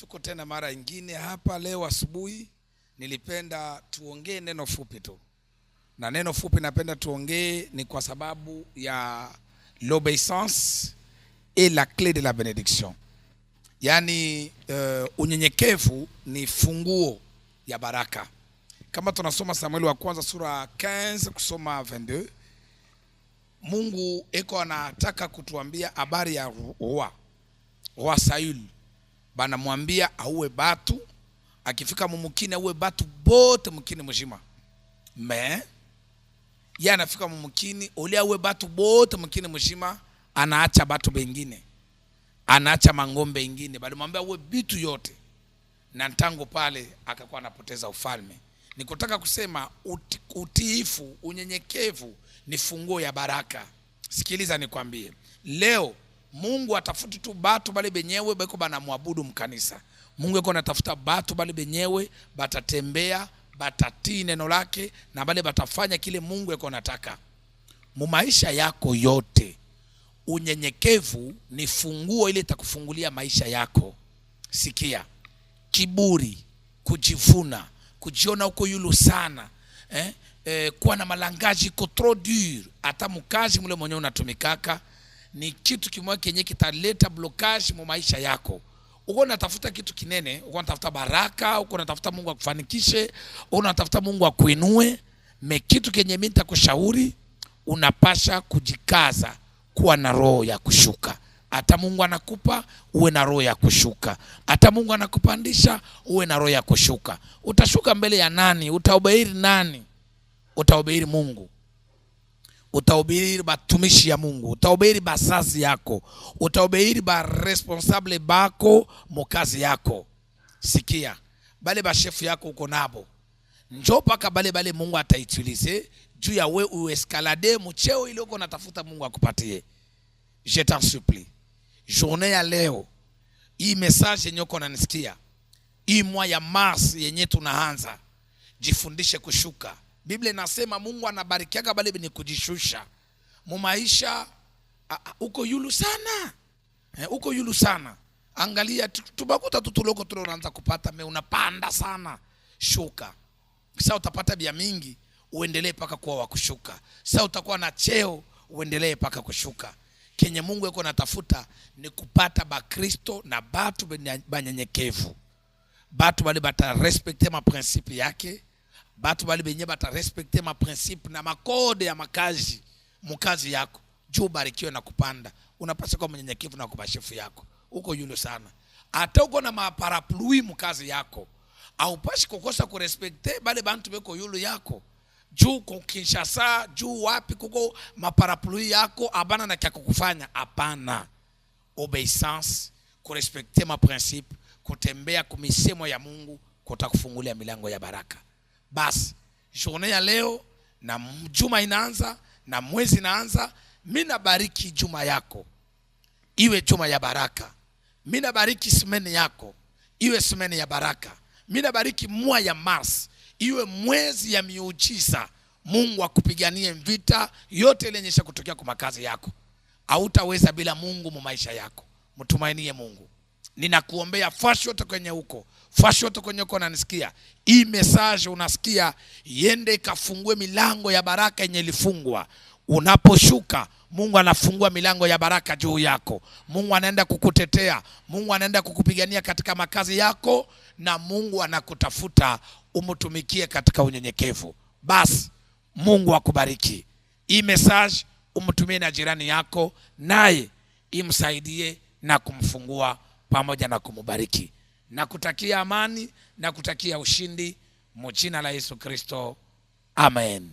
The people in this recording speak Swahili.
Tuko tena mara ingine hapa leo asubuhi. Nilipenda tuongee neno fupi tu, na neno fupi napenda tuongee ni kwa sababu ya l'obéissance est la clé de la bénédiction, yaani unyenyekevu ni funguo ya baraka. Kama tunasoma Samueli wa kwanza sura 15 kusoma 22, Mungu eko anataka kutuambia habari ya roi Saül. Banamwambia auwe batu, akifika mumukini auwe batu bote mukini mzima. Mais ye anafika mumukini oli auwe batu bote mukini mzima, anaacha batu bengine, anaacha mangombe ingine, balimwambia auwe bitu yote, na tangu pale akakuwa anapoteza ufalme. Nikutaka kusema utiifu, unyenyekevu ni funguo ya baraka. Sikiliza nikwambie, leo Mungu atafuti tu batu bale benyewe beko banamwabudu mkanisa. Mungu yuko anatafuta batu bale benyewe batatembea, batatii neno lake na bale batafanya kile Mungu yuko anataka. Mu maisha yako yote unyenyekevu ni funguo ile itakufungulia maisha yako. Sikia, kiburi, kujivuna, kujiona uko yulu sana, kuwa na malangaji iko trop dur, hata mukazi mule mwenyewe unatumikaka ni kitu kimoja kenye kitaleta blocage mu maisha yako. Uko unatafuta kitu kinene, uko unatafuta baraka, uko unatafuta Mungu akufanikishe, uko unatafuta Mungu akuinue. Me kitu kenye mimi nitakushauri, unapasha kujikaza kuwa na roho ya kushuka. Hata Mungu anakupa uwe na roho ya kushuka, hata Mungu anakupandisha uwe na roho ya kushuka. Utashuka mbele ya nani? Utaobeiri nani? Utaobeiri Mungu, utaobeiri batumishi ya Mungu, utaobeiri bazazi yako, utaobeiri ba responsable bako mukazi yako. Sikia, bale bashefu yako uko nabo, njo paka bale bale Mungu atautiliser juu ya we uescalade mucheo ile uko natafuta Mungu akupatie. Je t'en supplie, journée ya leo hii message yenye uko unanisikia, hii mois ya mars yenye tunaanza, jifundishe kushuka. Biblia inasema Mungu anabarikiaga bale ni kujishusha mu maisha. Uko yulu sana, uko yulu sana. Angalia tubakuta tu tuloko tu unaanza kupata me unapanda sana, shuka. Sasa utapata bia mingi, uendelee paka kuwa wa kushuka. Sasa utakuwa na cheo, uendelee paka kushuka. Kenye Mungu yuko natafuta ni kupata bakristo na batu banyenyekevu, batu bale bata respecter ma principe yake, batu bale benye bata respecter ma principe na makode ya makazi mukazi yako, juu ubarikiwe na kupanda. Unapaswa kuwa mnyenyekevu na kwa shefu yako, uko yule sana. Hata uko na maparapluie mukazi yako, aupashi kukosa kurespecter bale bantu beko yulu yako. Juu ku Kinshasa, juu wapi kuko maparapluie yako abana na kya kukufanya. Hapana. Obéissance, kurespecter ma principe, kutembea kumisemo ya Mungu kutakufungulia milango ya baraka. Basi journée ya leo na juma inaanza na mwezi inaanza, mimi nabariki juma yako iwe juma ya baraka. Mimi nabariki semaine yako iwe semaine ya baraka. Mimi nabariki mois ya mars iwe mwezi ya miujiza. Mungu akupiganie vita yote ile yenye kutokea kwa makazi yako. Hautaweza bila Mungu mu maisha yako. Mtumainie Mungu. Ninakuombea fashi yote kwenye huko, fashi yote kwenye huko unanisikia. Hii message unasikia iende ikafungue milango ya baraka yenye ilifungwa. Unaposhuka Mungu anafungua milango ya baraka juu yako. Mungu anaenda kukutetea, Mungu anaenda kukupigania katika makazi yako, na Mungu anakutafuta umtumikie katika unyenyekevu. Basi Mungu akubariki. Hii message umtumie na jirani yako, naye imsaidie na kumfungua pamoja na kumubariki. Nakutakia amani na kutakia ushindi mu jina la Yesu Kristo. Amen.